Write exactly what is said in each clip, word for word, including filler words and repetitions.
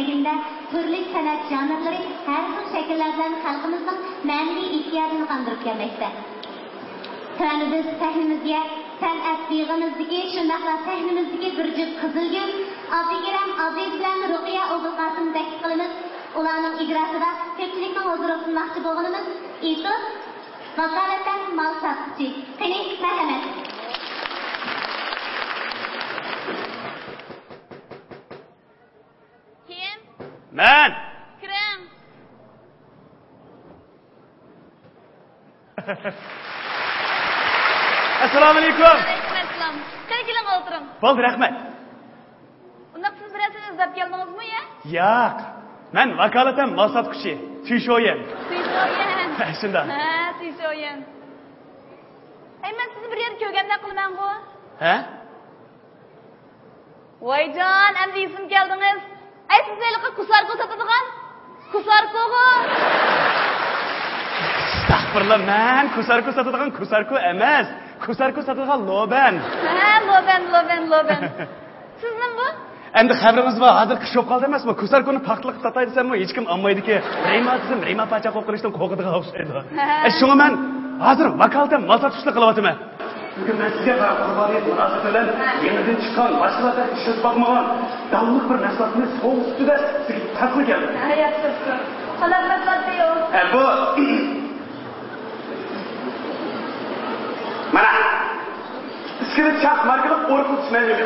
كۈندە تۈرلۈك سەنئەت ژانىرلىرى ھەر خىل شەكىللەر بىلەن خەلقىمىزنىڭ مەنىۋى ئېھتىياجىنى قاندۇرۇپ كەلمەكتە. تۆۋەندە بىز سەھنىمىزگە سەنئەت بېغىمىزدىكى، شۇنداقلا سەھنىمىزدىكى بىر جۈپ قىزىلگۈل، ئابدۇكېرەم ئابىد بىلەن رۇقىيە ئوبۇلقاسىمنى تەكلىپ قىلىمىز. ئۇلارنىڭ ئىجراسىدا كۆپچىلىكنىڭ ھۇزۇرىغا سۇنماقچى بولغىنىمىز ئېتۇت، ۋاكالىتەن مال ساتقۇچى. قېنى، مەرھەمەت. كىم؟ مەن! كىرىڭ. ئەسسالامۇئەلەيكۇم. ۋەئەلەيكۇم ئەسسالام. قېنى، كېلىڭ، ئولتۇرۇڭ. بولدى، رەھمەت. ئۇنداق سىز بىرەرسىنى ئىزدەپ كەلدىڭىزمۇ يا؟ ياق. مەن ۋاكالىتەن مال ساتقۇچى، تۈيشويۈەن. تۈيشويەن. شۇنداق. ھە، تۈيشويەن. ئەي، مەن سىزنى بىر يەردە كۆرگەندەك قىلىمەنغۇ؟ ھە؟ ۋايجان، ئەمدى ئېسىمگە كەلدىڭىز. ئەي، سىز ھېلىقى كۇساركو ساتىدىغان؟ كۇساركوغۇ؟ ئەستەغپۇرۇللا، مەن كۇساركو ساتىدىغان كۇساركو ئەمەس. كۇساركو ساتىدىغان لوبەن. ھە، لوبەن، لوبەن، لوبەن. سىزنىڭ بۇ؟ ئەمدى خەۋىرىڭىز بار، ھازىر قىش بولۇپ قالدى ئەمەسمۇ؟ كۇساركونى پاختىلىق ساتاي دېسەممۇ ھېچكىم ئالمايدىكى. رېما دېسەم، رېما پاچاق قوقۇرۇشتىن قورقىدىغان ئوخشايدۇ. ھە. ئە، شۇڭا مەن ھازىر ۋاكالىتەن مال ساتقۇچىلىق قىلىۋاتىمەن. بۈگۈن مەن سىزگە قارا قۇربانىيەت مۇناسىۋىتى بىلەن يېڭىدىن چىققان، باشقىلار تەرەپ ئىشلىتىپ باقمىغان داڭلىق بىر مەھسۇلاتنى سوۋغا سۈپىتىدە سىزگە تەقدىم كەلدىم. ھە، ياخشى بوپتۇ. قانداق مەھسۇلات دەيدۇ؟ ھە، بۇ. مانا. ئىسكىلىت شاخ ماركىلىق ئورۇقلىتىش مەلھىمى.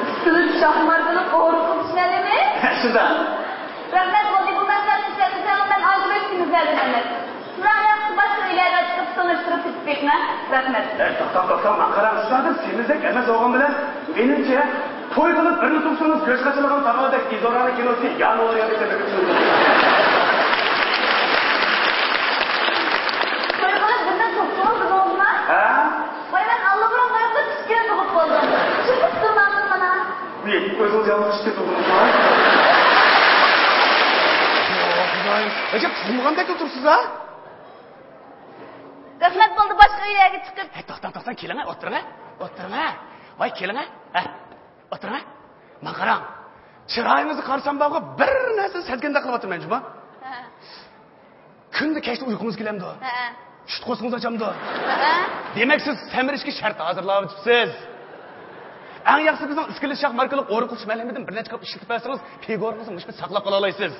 ئىسكىلىت شاخ ماركىلىق ئورۇقلىتىش مەلھىمى؟ شۇنداق. رەھمەت، بولدى، بۇ مەھسۇلاتنى ئىشلەتمىسەڭ، مەن ئايرىلىپ كېتىمىز ھەدە ئەمەس. سىلەر ياخشى باشقا ئۆيلەرگە چىقىپ تونۇشتۇرۇپ كېتىپ بېقىڭ، رەھمەت. ئەي، توختاڭ، توختاڭ، توختاڭ، ماڭا قاراڭ، شۇنداق سېمىزدەك ئەمەس بولغان بىلەن، مېنىڭچە، توي قىلىپ بىرنى تۇغسىڭىز، گۆش قاچىلىغان تاغاردەك ئىزورانا كىنوسى يانۋار ئايدا كۆرۈنۈپ چىقىدۇ. توي قىلىپ بىرنى تۇغسىڭىز دېدىڭىزمۇ؟ ھە؟ ۋاي، مەن ئاللىبۇرۇن توي قىلىپ ئىككىنى تۇغۇپ بولدۇم. چۈشىنىپ تۇرمامسىز مانا؟ نېمە، ئۆزىڭىز يالغۇز ئىككى تۇغدىڭىزمۇ؟ ئوھ، خۇدايىم. ئەجەب تۇغمىغاندەكلا تۇرسىز ھە؟ رەھمەت، بولدى، باشقا ئۆيلەرگە چىقىپ. ھەي، توختاڭ، توختاڭ، كېلىڭە، ئولتۇرۇڭە، ئولتۇرۇڭە. ۋاي، كېلىڭە. ھە. ئولتۇرۇڭ ھە. ماڭا قاراڭ. چىرايىڭىزنى قارىسام بارغۇ، بىر نەرسىنى سەزگەندەك قىلىۋاتىمەن جۇمۇ. ھە. كۈندە كەچتە ئۇيقۇڭىز كېلەمدۇ؟ ھە. چۈشتە قورسىقىڭىز ئاچامدۇ؟ ھە. دېمەك، سىز سەمرىشكە شەرت ھازىرلاۋېتىپسىز. ئەڭ ياخشىسى بىزنىڭ ئىسكىلىت شاخ ماركىلىق ئورۇقلىتىش مەلھىمىدىن بىر نەچچە قاپ ئىشلىتىپ بەرسىڭىز، پىگورىڭىزنى مۇشۇ ساقلاپ قالالايسىز.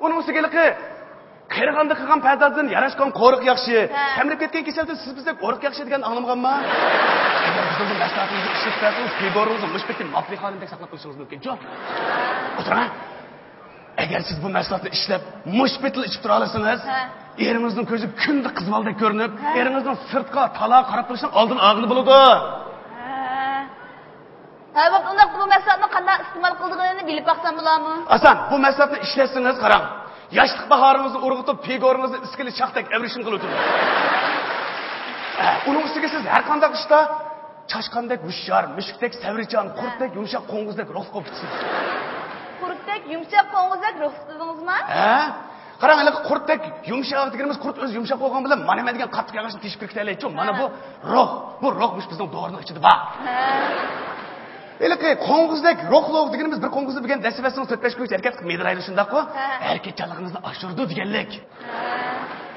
ئۇنىڭ ئۈستىگە ھېلىقى قېرىغاندا قىلغان پەردازدىن ياراشقان قورۇق ياخشى. ھە. سەمرىپ كەتكەن كېسەلدىن سىز بىزدەك ئورۇق ياخشى دېگەننى ئاڭلىمىغانما؟ ئەگەر بىزنىڭ بۇ مەھسۇلاتىمىزنى ئىشلىتىپ بەرسىڭىز، پىگورىڭىزنى مۇشۇ پېتى ماپلىخانىدەك ساقلاپ قېلىشىڭىز مۇمكىن. جۇ. ئولتۇرۇڭ ھە. ئەگەر سىز بۇ مەھسۇلاتنى ئىشلەپ، مۇشۇ پېتىلا ئىچىپ تۇرالىسىڭىز، ھە. ئېرىڭىزنىڭ كۆزى كۈندە قىز بالىدەك كۆرۈنۈپ، ھە. ئېرىڭىزنىڭ سىرتقا، تالاغا قاراپ تۇرۇشنىڭ ئالدىنى ئالغىلى بولىدۇ. ھە. ھە، بولۇپتۇ، ئۇنداقتا بۇ مەھسۇلاتنى قانداق ئىستېمال قىلىدىغىنىنى بىلىپ باقسام بولارمۇ؟ ئاسان، بۇ مەھسۇلاتنى ئىشلەتسىڭىز، قاراڭ. ياشلىق باھارىڭىزنى ئۇرغۇتۇپ، پىگورىڭىزنى ئىسكىلىت شاختەك ئەۋرىشىم قىلىۋېتىدۇ. ھە، ئۇنىڭ ئۈستىگە سىز ھەر قانداق ئىشتا چاشقاندەك ھوشيار، مۈشۈكتەك سەۋرچان، ھە. قۇرتتەك يۇمشاق، قوڭغۇزدەك روھلۇق بولۇپ كېتىسىز. قۇرتتەك يۇمشاق، قوڭغۇزدەك روھلۇق دېدىڭىزمۇ؟ ھە؟ قاراڭ، ھېلىقى قۇرتتەك يۇمشاق دېگىنىمىز، قۇرت ئۆزى يۇمشاق بولغان بىلەن مانا مەن دېگەن قاتتىق ياغاچنى تېشىپ كىرىپ كېتەلەيدىچۇ. مانا ھە. بۇ روھ. بۇ روھ مۇشۇ بىزنىڭ دورىنىڭ ئىچىدە بار. ھە. ھېلىقى قوڭغۇزدەك روھلۇق دېگىنىمىز، بىر قوڭغۇزنى بۈگۈن دەسسىۋەتسىڭىز، تۆت-بەش كۈن ئىچىدە ھەرىكەت قىلىپ مىدىرلايدۇ، شۇنداققۇ؟ ھە. ھەرىكەتچانلىقىڭىزنى ئاشۇرىدۇ دېگەنلىك. ھە.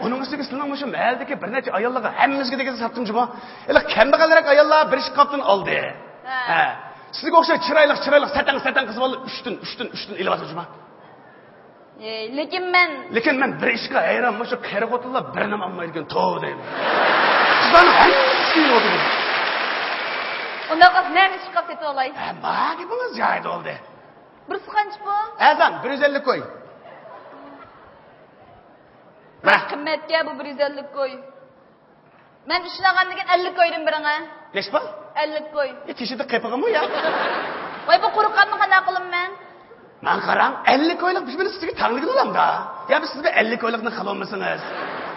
ئۇنىڭ ئۈستىگە سىلەرنىڭ مۇشۇ مەھەللىدىكى بىر نەچچە ئاياللارغا ھەممىمىزگە دېگۈدەك ساتتىم جۇمۇ. ھېلىقى كەمبەغەلرەك ئاياللار بىر ئىشقاپتىن ئالدى. ھە. ھە. سىزگە ئوخشاش چىرايلىق، چىرايلىق، سەتەڭ، سەتەڭ قىز بالىلار ئۈچتىن، ئۈچتىن، ئۈچتىن ئېلىۋاتىدۇ جۇمۇ. ئەي، لېكىن مەن. لېكىن مەن بىر ئىشقا ھەيران، مۇشۇ قېرى خوتۇنلار بىرنېمە ئالمايدىكەن، توۋا دەيمەن. قىزلارنىڭ ھەممىسى كىيىۋاتىدۇ. ئۇنداق قىلسا مەن ئىشقاپ سېتىۋالاي. ھە، ما گېپىڭىز جايىدا بولدى. بىرسى قانچە پۇل؟ ئەرزان، بىر يۈز ئەللىك كوي. مانا. قىممەتكەن بۇ بىر يۈز ئەللىك كوي. مەن ئۈچنى ئالغاندىكىن ئەللىك كويدىن بېرىڭە. نەچچە پۇل؟ ئەللىك كوي. ئى، تېشىدا قېپىغىمۇ يا؟ ۋاي، بۇ قۇرۇق قاپنى قانداق قىلىمەن مەن؟ ماڭا قاراڭ، ئەللىك كويلۇق بىر مېنى سىزگە تەڭلىگىلى بولامدا. يا بىز سىز بىر ئەللىك كويلۇقنى قىلالمىسىڭىز.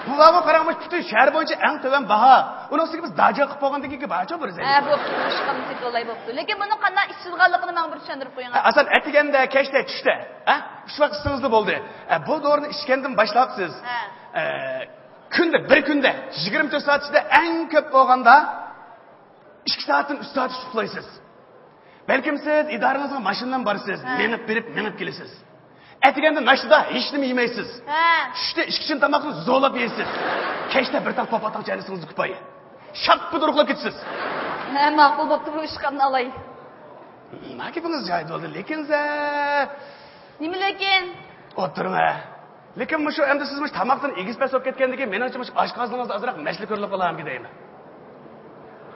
بۇ بارغۇ قاراڭ، مۇشۇ پۈتۈن شەھەر بويىچە ئەڭ تۆۋەن باھا. ئۇنىڭ ئۈستىگە بىز داجا قىلىپ بولغاندىن كېيىن بارچۇ بىر زەينىپ. ھە، بوپتۇ، بۇ ئىشقا سېتىۋالاي بوپتۇ. لېكىن بۇنىڭ قانداق ئىچىدىغانلىقىنى ماڭا بىر چۈشەندۈرۈپ قويۇڭ. ھە، ئاسان ئەتىگەندە، كەچتە، چۈشتە. ھە؟ ئۈچ ۋاق ئىچسىڭىزلا بولدى. ھە، بۇ دورىنى ئىچكەندىن باشلاپ سىز. ھە. ئە، كۈندە، بىر كۈندە، يىگىرمە تۆت سائەت ئىچىدە ئەڭ كۆپ بولغاندا، ئىككى سائەتتىن ئۈچ سائەت ئۇخلايسىز. بەلكىم سىز ئىدارىڭىزغا ماشىنا بىلەن بارىسىز، ھە. مېڭىپ بېرىپ، مېڭىپ كېلىسىز. ئەتىگەندە ناشتىدا ھېچنېمە يېمەيسىز. ھە. چۈشتە ئىككى چىن تاماقنى زورلاپ يەيسىز. كەچتە بىر تال پاپاتاڭ چاينىسىڭىز كۇپايە. شاپپىدە ئۇرۇقلاپ كېتىسىز. ھە، ماقۇل بوپتۇ، بۇ ئىش قامنى ئالاي. ما گېپىڭىز جايىدا بولدى، لېكىن سە. نېمە لېكىن؟ ئولتۇرۇڭ ھە. لېكىن مۇشۇ ئەمدى سىز مۇشۇ تاماقتىن ئېگىز پەس بولۇپ كەتكەندىن كېيىن، مېنىڭچە مۇشۇ ئاشقازىنىڭىزدا ئازراق مەسىلە كۆرۈلۈپ قالامىكىن دەيمەن.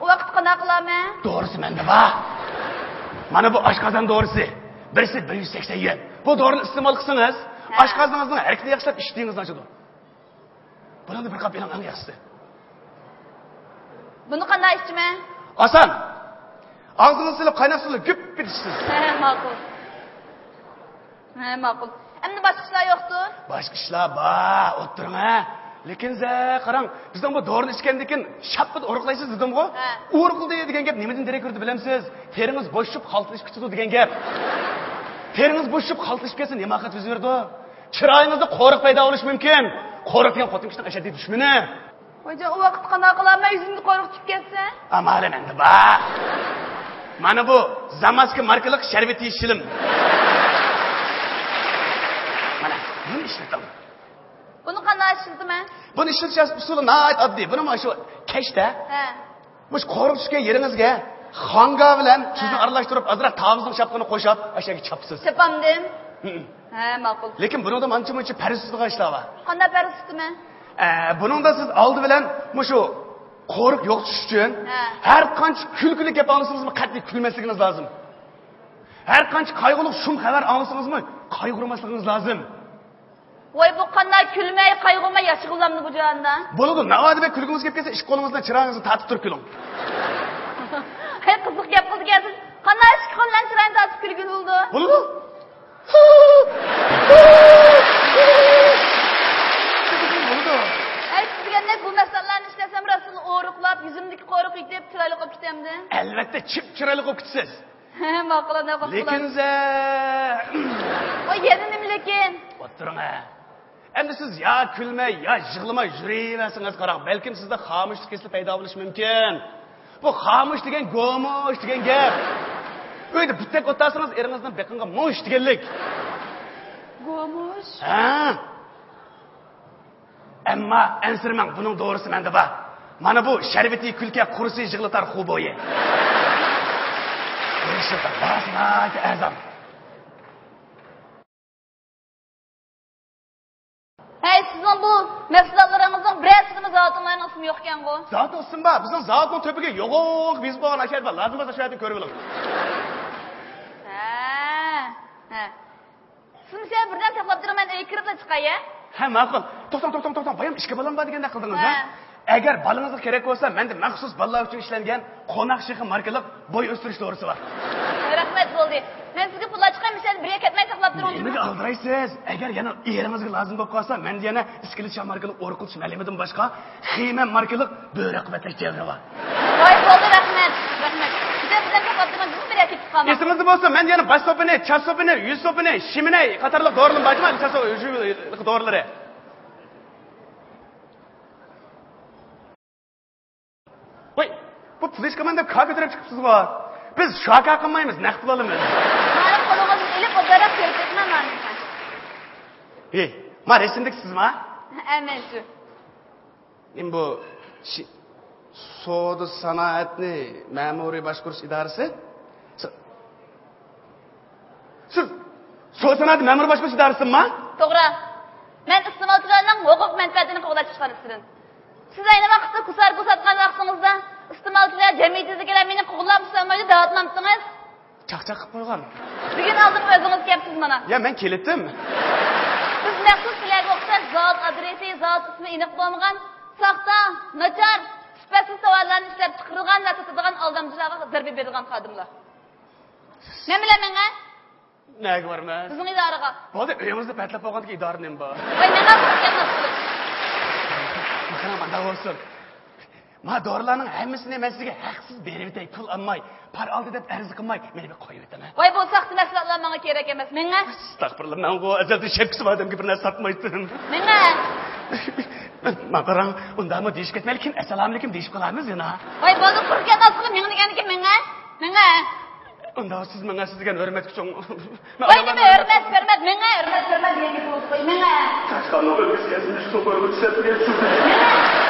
ئۇ ۋاقىتتا قانداق قىلامەن؟ دورىسى مەندە بار. مانا بۇ ئاشقازان دورىسى. بىرسى بىر يۈز سەكسەن يۈەن. بۇ دورىنى ئىستېمال قىلسىڭىز، ھە. ئاشقازىنىڭىزنىڭ ھەرىكىتىنى ياخشىلاپ، ئىشتىنىڭىزنى ئاچىدۇ. بۇنىڭدىن بىر قاپ ئېلىڭ، ئەڭ ياخشىسى. بۇنى قانداق ئىچىمەن؟ ئاسان. ئاغزىڭىزغا سېلىپ قايناق سۇدا گۈپ ئېتىسىز. ھە، ماقۇل. ھە، ماقۇل. ئەمدى باشقا ئىشلار يوقتۇ؟ باشقا ئىشلار بار، ئولتۇرۇڭ ھە. لېكىن سە، قاراڭ، بىزنىڭ بۇ دورىنى ئىچكەندىن كېيىن شاپپىدە ئورۇقلايسىز دېدىمغۇ؟ ھە. ئورۇقلىدى دېگەن گەپ نېمىدىن دېرەك بېرىدۇ بىلەمسىز؟ تېرىڭىز بوشىشىپ، خالتىلىشىپ كېتىدۇ دېگەن گەپ. تېرىڭىز بوشىشىپ، خالتىلىشىپ كەتسە نېمە ئاقىۋەت يۈز بېرىدۇ؟ چىرايىڭىزدا قورۇق پەيدا بولۇشى مۇمكىن. قورۇق دېگەن خوتۇن كىشىنىڭ ئەشەددىي دۈشمىنى. ۋايجان، ئۇ ۋاقىتتا قانداق قىلارمەن؟ يۈزۈمدە قورۇق چۈشۈپ كەتسە؟ ئامالىم ئەمدى بار. مانا بۇ زاماسكا ماركىلىق شەربىتى شىلىم. مانا بۇنى ئىشلىتىڭ. بۇنى قانداق ئىشلىتىمەن؟ بۇنى ئىشلىتىش ئۇسۇلى ناھايىتى ئاددىي. بۇنى مانا شۇ كەچتە، ھە. مۇشۇ قورۇق چۈشكەن يېرىڭىزگە خاڭگا بىلەن، ھە. تۇزنى ئارىلاشتۇرۇپ، ئازراق تاۋۇزنىڭ شاپىقىنى قوشۇپ، ئاشۇ يەرگە چاپسىز. چاپامدىم. ھە. ھە، ماقۇل. لېكىن بۇنىڭدا مانچە مۇنچە پەرھىز تۇتىدىغان ئىشلار بار. قانداق پەرھىز تۇتىمەن؟ ئە، بۇنىڭدا سىز ئالدى بىلەن مۇشۇ قورۇق يوقىتىش ئۈچۈن، ھە. ھەر قانچە كۈلكىلىك گەپ ئاڭلىسىڭىزمۇ قەتئىي كۈلمەسلىكىڭىز لازىم. ھەر قانچە قايغۇلۇق شۇم خەۋەر ئاڭلىسىڭىزمۇ قايغۇرماسلىقىڭىز لازىم. ۋاي، بۇ قانداق كۈلمەي، قايغۇرماي ياشىغىلامدۇ بۇ جاھاندا؟ بولىدۇ، ناۋادا بەك كۈلگۈڭىز كېلىپ كەتسە، ئىككى قولىڭىز بىلەن چىرايىڭىزنى تارتىپ تۇرۇپ كۈلۈڭ. ھەي، قىزىق گەپ قىلدىكەنسىز. قانداق ئىككى قول بىلەن چىراينى تارتىپ كۈلگىلى بولىدۇ؟ بولىدۇ. بولىدۇ. ھەي، سىز دېگەندەك بۇ مەسىلىلەرنى ئىشلەتسەم، راستلا ئورۇقلاپ، يۈزۈمدىكى قورۇق يېتىپ، چىرايلىق بولۇپ كېتەمدىم؟ ئەلۋەتتە، چىپ چىرايلىق بولۇپ كېتىسىز. ھە، ماقۇل، ئانا، ماقۇل. لېكىن سە. ۋاي، يەنە نېمە لېكىن؟ ئولتۇرۇڭ ھە. ئەمدى سىز يا كۈلمەي، يا يىغلىماي يۈرۈۋەرسىڭىز قاراڭ، بەلكىم سىزدە خامۇشلۇق كېسىلى پەيدا بولۇشى مۇمكىن. بۇ خامۇش دېگەن گومۇش دېگەن گەپ. ئۆيدە بۈتەك ئولتۇرسىڭىز، ئېرىڭىزنىڭ بېقىنىغا مۇش دېگەنلىك. گومۇش؟ ھە. ئەمما ئەنسىرىمەڭ، بۇنىڭ دورىسى مەندە بار. مانا بۇ شەربىتى كۈلكە، قۇرۇسى يىغلىتار خۇبويى. بۇ ئىشلىتىڭ، باھاسى ناھايىتى ئەرزان. ھەي، سىزنىڭ بۇ مەھسۇلاتلىرىڭىزنىڭ بىرەرسىدىمۇ زاۋۇتۇڭلارنىڭ ئىسمى يوق ئىكەنغۇ؟ زاۋۇتنىڭ ئىسمى بار، بىزنىڭ زاۋۇتنىڭ تۆپىگە يوغىنىغا يېزىپ قويغان ئاشۇ يەر بار، لازىم بولسا شۇ يەردىن كۆرۈۋېلىڭ. ھە، ھە. سىز مۇشۇ يەردە بىردەم ساقلاپ تۇرۇڭ، مەن ئۆيگە كىرىپلا چىقاي، ھە؟ ھە، ماقۇل. توختاڭ، توختاڭ، توختاڭ. بايام ئىككى بالام بار دېگەندەك قىلدىڭىز، ھە؟ ھە. ئەگەر بالىڭىزغا كېرەك بولسا، مەندە مەخسۇس بالىلار ئۈچۈن ئىشلەنگەن قوناق شېخى ماركىلىق بوي ئۆستۈرۈش دورىسى بار. رەھمەت، بولدى. مەن سىزگە پۇل ئاچىقىم، مۇشۇ يەردە بىر يەر كەتمەي ساقلاپ تۇرۇڭ. نېمىگە ئالدىرايسىز؟ ئەگەر يەنە ئېرىڭىزگە لازىم بولۇپ قالسا، مەندە يەنە ئىسكىلىت شاھ ماركىلىق ئورۇق قىلىش مەلھىمىدىن باشقا خىمەن ماركىلىق بۆرە قۇۋۋەتلەش جەۋھىرى بار. ۋاي، بولدى، رەھمەت، رەھمەت. بىزدە بىردەم تاپاتتىمىز، بىز بىر ئەكېتىپ قالماڭ. ئېسىڭىزدە بولسا، مەن يەنە باش سوپىنى، چاچ سوپىنى، يۈز سوپىنى، شىمىنەي قاتارلىق دورىلىرىم بار، شىمەن، چاچ سوپى، دورىلىرى. ۋاي، بۇ پۇل ھېچ قىلمايمەن دەپ كار كۆتۈرۈپ چىقىپسىزغۇ. بىز شاكا قىلمايمىز، نەق پۇل ئالىمىز. مانا قولىڭىزنى ئېلىپ، ئوبدانراق كۆرۈپ كەتمەڭ مانا. ھېي، ما رەسىمدىكى سىزما؟ ھە، مەن شۇ. نېمە بۇ؟ شى-، سودا سانائەتنى مەمۇرىي باشقۇرۇش ئىدارىسى؟ س-، سىز سودا سانائەتنى مەمۇرىي باشقۇرۇش ئىدارىسىما؟ توغرا. مەن ئىستېمالچىلارنىڭ ھوقۇق مەنپەئەتىنى قوغداش ئىشخانىسىدىن. سىز ئەينى ۋاقىتتا كۇسارىگو ساتقان ۋاقتىڭىزدا ئىستېمالچىلار جەمئىيىتىدىكىلەر مېنى قوغلىمىسا بولمايدۇ دەۋاتمامتىڭىز؟ چاقچاق قىلىپ قويغان. بۈگۈن ئالدىمغا ئۆزىڭىز كەپسىز مانا. يا، مەن كېلىتتىم. بىز مەخسۇس سىلەرگە ئوخشاش زاۋۇت ئادرېسى، زاۋۇت ئىسمى ئېنىق بولمىغان، ساختا، ناچار، سۈپەتسىز تاۋارلارنى ئىشلەپچىقىرىدىغان ۋە ساتىدىغان ئالدامچىلارغا زەربە بېرىدىغان خادىملار. مەن بىلەن مېڭە. نەگە بارىمەن؟ بىزنىڭ ئىدارىگە. بولدى، ئۆيىڭىزنى پەتلەپ بولغاندىكىن ئىدارە نېمە بار؟ ۋاي، مېڭە، گەپ ناتىقلىق. قاراڭ، مانداق بولسۇن. ما دورىلارنىڭ ھەممىسىنى مەن سىزگە ھەقسىز بېرىۋېتەي، پۇل ئالماي، پار ئالدى دەپ ئەرز قىلماي، مېنى بىر قويۇۋېتىڭ. ۋاي، بۇ ساختا مەھسۇلاتلار ماڭا كېرەك ئەمەس، مېڭە. ئەستەغپۇرۇللا، مەنغۇ ئەزەلدىن شەپكىسى بار ئادەمگە بىر نەرسە ساتمايتتىم. مېڭە. ما قاراڭ، ئۇنداقمۇ دېيىشىپ كەتمەيلى، كېيىن ئەسسالامۇئەلەيكۇم دېيىشىپ قالارمىز يەنە. ۋاي، بولدى، قۇرۇپ كەتمەسقىلى، مېڭە دېگەنكى مېڭە. مېڭە. ئۇنداق سىز ماڭا سىز دېگەن ھۆرمەتكە چوڭ. ۋاي، نېمە ھۆرمەت، ھۆرمەت، مېڭە، ھۆرمەت، ھۆرمەت دېگەن گېپى بولدى، قوي، مېڭە. چاشقاننىڭ ئۆلگۈسى كەلسىمۇ شۇ قورۇما چۈشەپ تۇرغان سىز. مېڭە.